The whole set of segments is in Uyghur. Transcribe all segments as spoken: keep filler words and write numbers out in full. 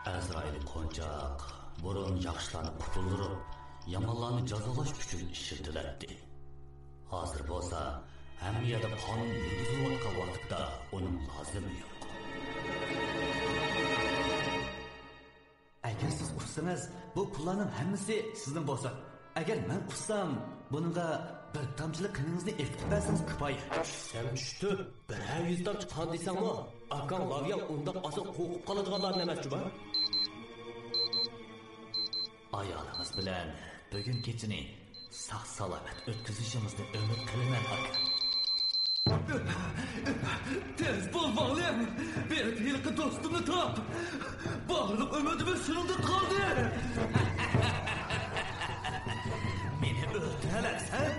ئەزرائىل قونچاق بۇرۇن ياخشىلارنى قۇتۇلدۇرۇپ، يامانلارنى جازالاش ئۈچۈن ئىشلىتىلەتتى. ھازىر بولسا ھەممە يەردە قانۇن يۈرگۈزۈلۈۋاتقان ۋاقىتتا ئۇنىڭ لازىمى يوق. ئەگەر سىز ئۇتسىڭىز، بۇ پۇللارنىڭ ھەممىسى سىزنىڭ بولسۇن. ئەگەر مەن ئۇتسام، بۇنىڭغا بىر تامچىلىق قېنىڭىزنى ئېقىتىپ بەرسىڭىز كۇپايە. چۈشسەم چۈشتۈم، بىرەر يۈز تامچە قان دېسەڭمۇ، ئاكاڭ لاۋياڭ ئۇنداق ئاسان قورقۇپ قالىدىغانلاردىن ئەمەس جۇما. ئايالىڭىز بىلەن بۈگۈن كېچىنى ساق-سالامەت ئۆتكۈزۈشىڭىزنى ئۈمىد قىلىمەن، ئاكا. تېز بول، ۋاڭلىڭ! بېرىپ ھېلىقى دوستۇمنى تاپ! بارلىق ئۈمىدىمىز شۇنىڭدا قالدى! مېنى ئۆلتۈرەلەمسەن؟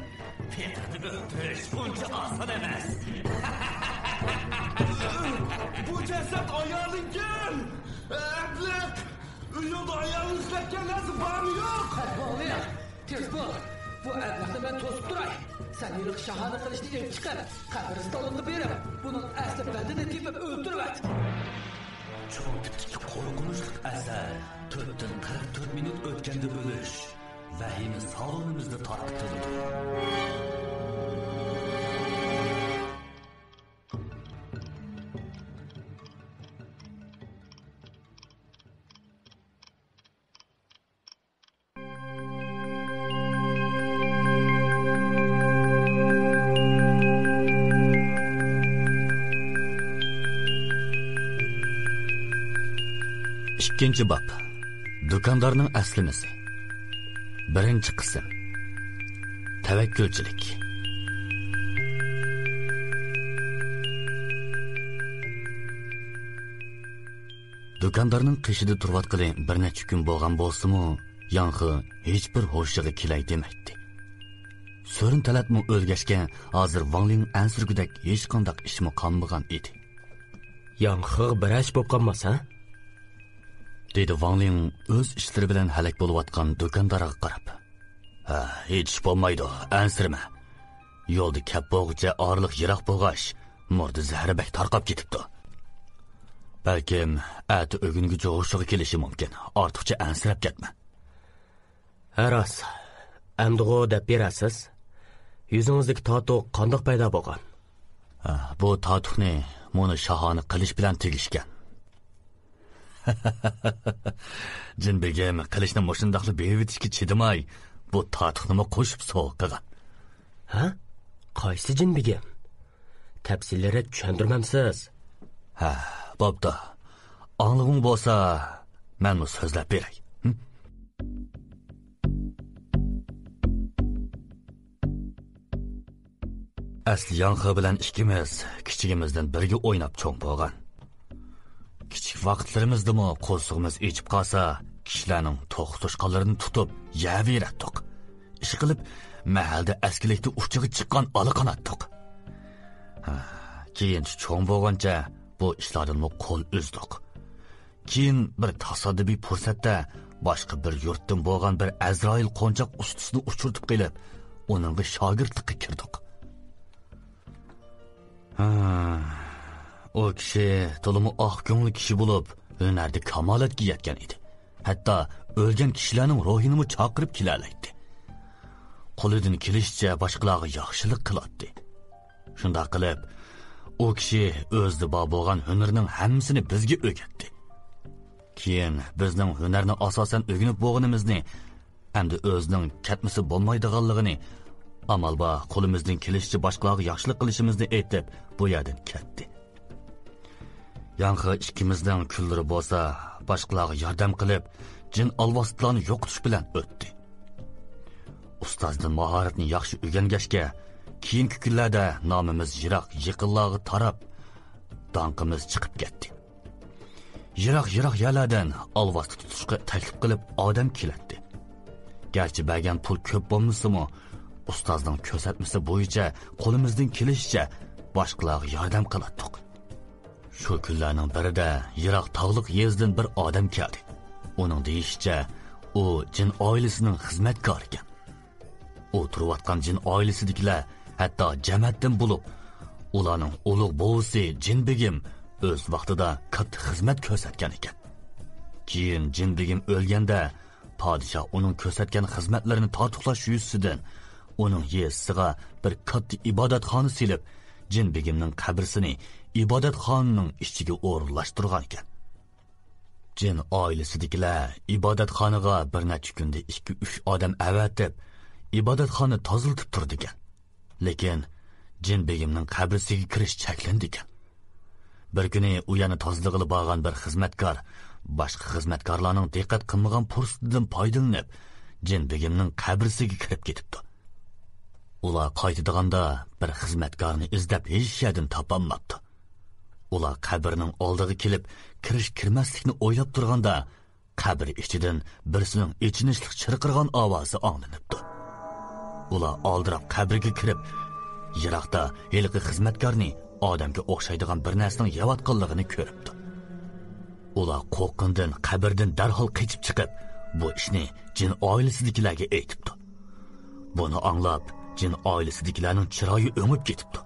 پېقىرنى ئۆلتۈرۈش ئۇنچە ئاسان ئەمەس. بۇ جەسەت ئايالىڭكەن! ئەبلەخ! ئۆيۈڭدە ئايالىڭنى ئىزدەتكەن نەرسە بارمۇ يوق؟ ۋاڭلىڭ! تېز بول! بۇ ئەبلەخنى مەن توسۇپ تۇراي. سەن ھېلىقى شاھانە قىلىچنى ئېلىپ چىقىپ، قەبرىستانلىققا بېرىپ، بۇنىڭ ئەسلى بەدىنىنى تېپىپ ئۆلتۈرۈۋەت. چوڭ تىپتىكى قورقۇنچلۇق ئەسەر تۆتتىن قىرىق تۆت مىنۇت ئۆتكەندە ئۆلۈش ۋەھىمە سالونىمىزدا تارقىتىلىدۇ. ئىككىنچى باب. دۇكاندارنىڭ ئەسلىمىسى. بىرىنچى قىسىم. تەۋەككۈلچىلىك. دۇكاندارنىڭ قېشىدا تۇرۇۋاتقىلى بىر نەچچە كۈن بولغان بولسىمۇ، ياڭخې ھېچبىر ھوشىغا كېلەي دېمەيتتى. سۆرۈن تەلەتمۇ ئۆلگەچكە، ھازىر ۋاڭلىڭ ئەنسىرىگۈدەك ھېچقانداق ئىشمۇ قالمىغان ئىدى. ياڭخېغا بىرەر ئىش بولۇپ قالماس، ھە؟ دېدى ۋاڭلىڭ ئۆز ئىشلىرى بىلەن ھەلەك بولۇۋاتقان دۇكاندارغا قاراپ. ھە، ھېچ ئىش بولمايدۇ، ئەنسىرىمە. يولدا كەپ بولغۇچە ئارىلىق يىراق بولغاچ، مۇردا زەھىرى بەك تارقاپ كېتىپتۇ. بەلكىم ئەتە ئۆگۈنگۈچە ھوشىغا كېلىشى مۇمكىن، ئارتۇقچە ئەنسىرەپ كەتمە. ھە راست، ئەمدىغۇ دەپ بېرەرسىز؟ يۈزىڭىزدىكى تاتۇق قانداق پەيدا بولغان؟ ھە، بۇ تاتۇقنى مۇنۇ شاھانە قىلىچ بىلەن تېگىشكەن. جىن بېگىم قىلىچنى مۇشۇنداقلا بېرىۋېتىشكە چىدىماي، بۇ تاتۇقنىمۇ قوشۇپ سوۋغا قىلغان. ھە؟ قايسى جىن بېگىم؟ تەپسىلىيرەك چۈشەندۈرمەمسىز؟ ھە، بوپتۇ. ئاڭلىغۇڭ بولسا، مەنمۇ سۆزلەپ بېرەي. ھىم؟ ئەسلى ياڭخې بىلەن ئىككىمىز كىچىكىمىزدىن بىرگە ئويناپ چوڭ بولغان. كىچىك ۋاقىتلىرىمىزدىمۇ قورسىقىمىز ئېچىپ قالسا، كىشىلەرنىڭ توخۇ توشقانلىرىنى تۇتۇپ يەۋېرەتتۇق. ئىشقىلىپ، مەھەلدە ئەسكىلىكتە ئۇچىغا چىققان ئالا قاناتتۇق. ھە، كېيىنچە چوڭ بولغانچە بۇ ئىشلاردىنمۇ قول ئۈزدۇق. كېيىن بىر تاسادىپىي پۇرسەتتە باشقا بىر يۇرتتىن بولغان بىر ئەزرائىل قونچاق ئۇستىسىنى ئۇچرىتىپ قېلىپ، ئۇنىڭغا شاگىرتلىققا كىردۇق. ھا، ئۇ كىشى تولىمۇ ئاق كۆڭۈل كىشى بولۇپ، ھۈنەردە كامالەتكە يەتكەن ئىدى. ھەتتا ئۆلگەن كىشىلەرنىڭ روھىنىمۇ چاقىرىپ كېلەلەيتتى. قولىدىن كېلىشىچە باشقىلارغا ياخشىلىق قىلاتتى. شۇنداق قىلىپ، ئۇ كىشى ئۆزىدە بار بولغان ھۈنىرىنىڭ ھەممىسىنى بىزگە ئۆگەتتى. كېيىن بىزنىڭ ھۈنەرنى ئاساسەن ئۆگىنىپ بولغىنىمىزنى، ئەمدى ئۆزىنىڭ كەتمىسە بولمايدىغانلىقىنى، ئامال بار قولىمىزدىن كېلىشىچە باشقىلارغا ياخشىلىق قىلىشىمىزنى ئېيتىپ، بۇ يەردىن كەتتى. ياڭخې ئىككىمىزنىڭ كۈنلىرى بولسا باشقىلارغا ياردەم قىلىپ، جىن ئالۋاستىلارنى يوقىتىش بىلەن ئۆتتى. ئۇستازدىن ماھارەتنى ياخشى ئۆگەنگەچكە، كېيىنكى كۈنلەردە نامىمىز يىراق يېقىنلارغا تاراپ، داڭقىمىز چىقىپ كەتتى. يىراق-يىراق يەرلەردىن ئالۋاستى تۇتۇشقا تەكلىپ قىلىپ ئادەم كېلەتتى. گەرچە بەرگەن پۇل كۆپ بولمىسىمۇ، ئۇستازنىڭ كۆرسەتمىسى بويىچە قولىمىزدىن كېلىشىچە باشقىلارغا ياردەم قىلاتتۇق. شۇ كۈنلەرنىڭ بىرىدە يىراق تاغلىق يېزىدىن بىر ئادەم كەلدى. ئۇنىڭ دېيىشىچە، ئۇ جىن ئائىلىسىنىڭ خىزمەتكارىكەن. ئۇ تۇرۇۋاتقان جىن ئائىلىسىدىكىلەر ھەتتا جەمەتتىن بولۇپ، ئۇلارنىڭ ئۇلۇغ بوۋىسى جىن بېگىم ئۆز ۋاقتىدا كاتتا خىزمەت كۆرسەتكەن ئىكەن. كېيىن جىن بېگىم ئۆلگەندە، پادىشاھ ئۇنىڭ كۆرسەتكەن خىزمەتلىرىنى تارتۇقلاش يۈزىسىدىن ئۇنىڭ يېزىسىغا بىر كاتتا ئىبادەتخانا سېلىپ، جىن بېگىمنىڭ قەبرىسىنى ئىبادەتخانىنىڭ ئىچىگە ئورۇنلاشتۇرغانىكەن. جىن ئائىلىسىدىكىلەر ئىبادەتخانىغا بىر نەچچە كۈندە ئىككى-ئۈچ ئادەم ئەۋەتىپ، ئىبادەتخانا تازىلىتىپ تۇرىدىكەن. لېكىن جىن بېگىمنىڭ قەبرىسىگە كىرىش چەكلىنىدىكەن. بىر كۈنى ئۇ يەرنى تازىلىغىلى بارغان بىر خىزمەتكار باشقا خىزمەتكارلارنىڭ دىققەت قىلمىغان پۇرسىتىدىن پايدىلىنىپ، جىن بېگىمنىڭ قەبرىسىگە كىرىپ كېتىپتۇ. ئۇلار قايتىدىغاندا بىر خىزمەتكارنى ئىزدەپ ھېچ يەردىن تاپالماپتۇ. ئۇلار قەبرىنىڭ ئالدىغا كېلىپ، كىرىش-كىرمەسلىكنى ئويلاپ تۇرغاندا، قەبرە ئىچىدىن بىرسىنىڭ ئېچىنىشلىق چىرقىرىغان ئاۋازى ئاڭلىنىپتۇ. ئۇلار ئالدىراپ قەبرىگە كىرىپ، يىراقتا ھېلىقى خىزمەتكارنى ئادەمگە ئوخشايدىغان بىر نەرسىنىڭ يەۋاتقانلىقىنى كۆرۈپتۇ. ئۇلار قورققىنىدىن قەبرىدىن دەرھال قېچىپ چىقىپ، بۇ ئىشنى جىن ئائىلىسىدىكىلەرگە ئېيتىپتۇ. بۇنى ئاڭلاپ، جىن ئائىلىسىدىكىلەرنىڭ چىرايى ئۆڭۈپ كېتىپتۇ.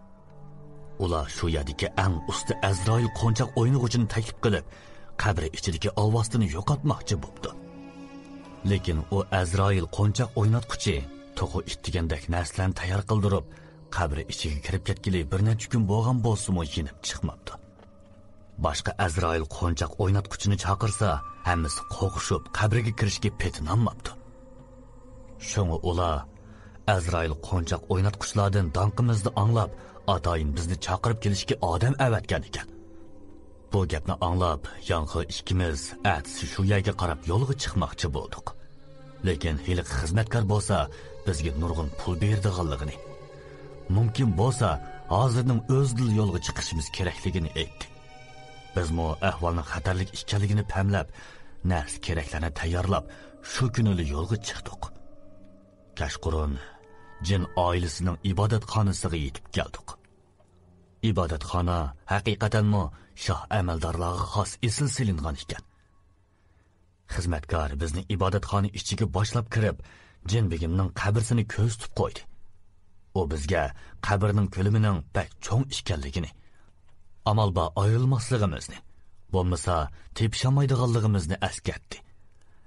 ئۇلار شۇ يەردىكى ئەڭ ئۇستا ئەزرائىل قونچاق ئوينىغۇچىنى تەكلىپ قىلىپ، قەبرە ئىچىدىكى ئالۋاستىنى يوقاتماقچى بوپتۇ. لېكىن ئۇ ئەزرائىل قونچاق ئويناتقۇچى توخۇ ئىت دېگەندەك نەرسىلەرنى تەييار قىلدۇرۇپ، قەبرە ئىچىگە كىرىپ كەتكىلى بىر نەچچە كۈن بولغان بولسىمۇ، يېنىپ چىقماپتۇ. باشقا ئەزرائىل قونچاق ئويناتقۇچىنى چاقىرسا، ھەممىسى قورقۇشۇپ، قەبرىگە كىرىشكە پېتىنالماپتۇ. شۇڭا ئۇلار، ئەزرائىل قونچاق ئويناتقۇچىلاردىن داڭقىمىزنى ئاڭلاپ، ئاتايىن بىزنى چاقىرىپ كېلىشكە ئادەم ئەۋەتكەن ئىكەن. بۇ گەپنى ئاڭلاپ، ياڭخې ئىككىمىز ئەتىسى شۇ يەرگە قاراپ يولغا چىقماقچى بولدۇق. لېكىن ھېلىقى خىزمەتكار بولسا، بىزگە نۇرغۇن پۇل بېرىدىغانلىقىنى، مۇمكىن بولسا، ھازىرنىڭ ئۆزىدىلا يولغا چىقىشىمىز كېرەكلىكىنى ئېيتتى. بىزمۇ ئەھۋالنىڭ خەتەرلىك ئىكەنلىكىنى پەملەپ، نەرسە-كېرەكلەرنى تەييارلاپ، شۇ كۈنىلا يولغا چىقتۇق. كەچقۇرۇن جىن ئائىلىسىنىڭ ئىبادەتخانىسىغا يېتىپ كەلدۇق. ئىبادەتخانا ھەقىقەتەنمۇ شاھ ئەمەلدارلارغا خاس ئېسىل سېلىنغان ئىكەن. خىزمەتكار بىزنى ئىبادەتخانا ئىچىگە باشلاپ كىرىپ، جىن بېگىمنىڭ قەبرىسىنى كۆرسىتىپ قويدى. ئۇ بىزگە قەبرىنىڭ كۆلىمىنىڭ بەك چوڭ ئىكەنلىكىنى، ئامال بار ئايرىلماسلىقىمىزنى، بولمىسا تېپىشالمايدىغانلىقىمىزنى ئەسكەرتتى.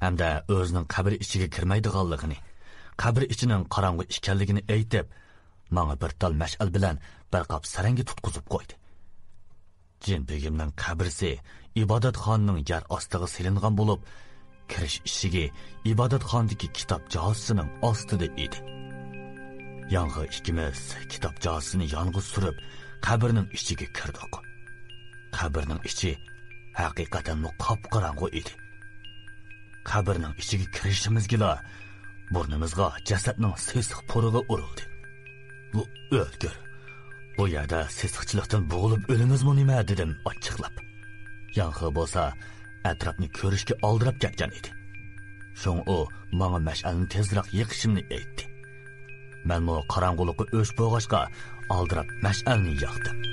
ھەمدە ئۆزىنىڭ قەبرە ئىچىگە كىرمەيدىغانلىقىنى، قەبرە ئىچىنىڭ قاراڭغۇ ئىكەنلىكىنى ئېيتىپ، ماڭا بىر تال مەشئەل بىلەن بىر قاپ سەرەڭگە تۇتقۇزۇپ قويدى. جىن بېگىمنىڭ قەبرىسى ئىبادەتخانىنىڭ يەر ئاستىغا سېلىنغان بولۇپ، كىرىش ئىشىكى ئىبادەتخانىدىكى كىتاب جازىسىنىڭ ئاستىدا ئىدى. ياڭخې ئىككىمىز كىتاب جازىسىنى يانغا سۈرۈپ، قەبرىنىڭ ئىچىگە كىردۇق. قەبرىنىڭ ئىچى ھەقىقەتەنمۇ قاپقاراڭغۇ ئىدى. قەبرىنىڭ ئىچىگە كىرىشىمىزگىلا بۇرنىمىزغا جەسەتنىڭ سېسىق پۇرىقى ئۇرۇلدى. بۇ ئۆلگۈر. بۇ يەردە سېسىقچىلىقتىن بوغۇلۇپ ئۆلىمىزمۇ نېمە؟ دېدىم ئاچچىقلاپ. ياڭخې بولسا ئەتراپنى كۆرۈشكە ئالدىراپ كەتكەن ئىدى. شۇڭا ئۇ ماڭا مەشئەلنى تېزراق يېقىشىمنى ئېيتتى. مەنمۇ قاراڭغۇلۇققا ئۆچ بولغاچقا، ئالدىراپ مەشئەلنى ياقتىم.